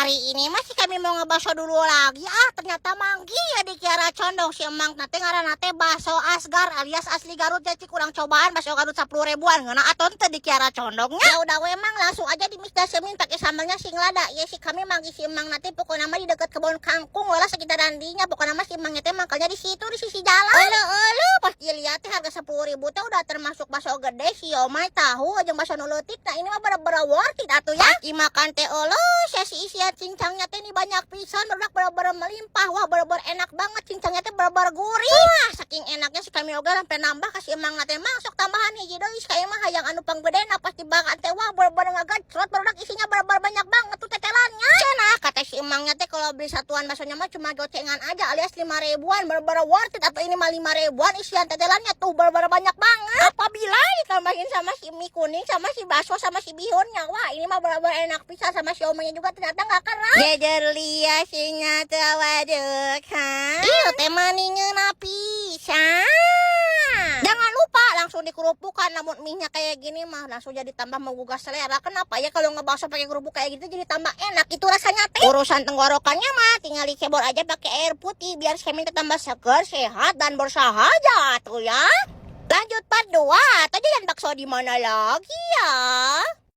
Hari ini masih kami mau ngebaso dulu lagi. Ah, ternyata manggih ya di Kiara Condong si emang nanti ngaranna teh Bakso Asgar alias asli Garut ya. Cik, kurang cobaan bakso Garut 10 ribuan ngeunah aton teh di Kiara Condongnya. Ya udah we, Emang, langsung aja di Misda Semin pakai sambalnya sing lada ya. Si kami manggih si emang nanti pokoknya mah di dekat kebun kangkung wala sekitaran dinya. Pokoknya mah si emangnya teh mangkalnya di situ, di sisi jalan. Elo elo, pas dilihat teh harga 10 ribu teh udah termasuk bakso gede, siomay, tahu aja, bakso nu leutik. Nah, ini mah bener-bener worth it atuh ya. Dimakan teh elo si isian cincangnya teh ini banyak pisan, bener bener melimpah. Wah, bener-bener enak banget, cincangnya teh bener-bener gurih. Wah, saking enaknya si kami oge sampai nambah kasih emang teh, "Mang, sok tambahan hiji deui, si mah hayang anu panggedena." Pas dimakan teh, wah, bener-bener ngagacrot, barudak, isinya bener-bener banyak banget tuh tetelannya. Cenah kata si emangnya teh kalau beli satuan baksonya mah cuma gocengan aja alias 5 ribuan. Bener-bener worth it atau ini mah 5 ribuan isian tetelannya tuh bener-bener banyak banget. Apabila ditambahin sama si mie kuning, sama si bakso, sama si bihunnya, wah, ini mah bener-bener enak pisan. Sama siomaynya juga ternyata nggak keras. Jejer lia sinya tawaduk ha. Ieu teh mani ngeunah pisan. Jangan lupa langsung dikerupukan, namun mie-nya kayak gini mah langsung jadi tambah menggugah selera. Kenapa ya kalau ngebakso pakai kerupuk kayak gitu jadi tambah enak itu rasanya teh? Urusan tenggorokannya mah tinggal dicebor aja pakai air putih biar semin tambah seger, sehat, dan bersahaja tuh ya. Lanjut part 2, atau jajan bakso di mana lagi ya?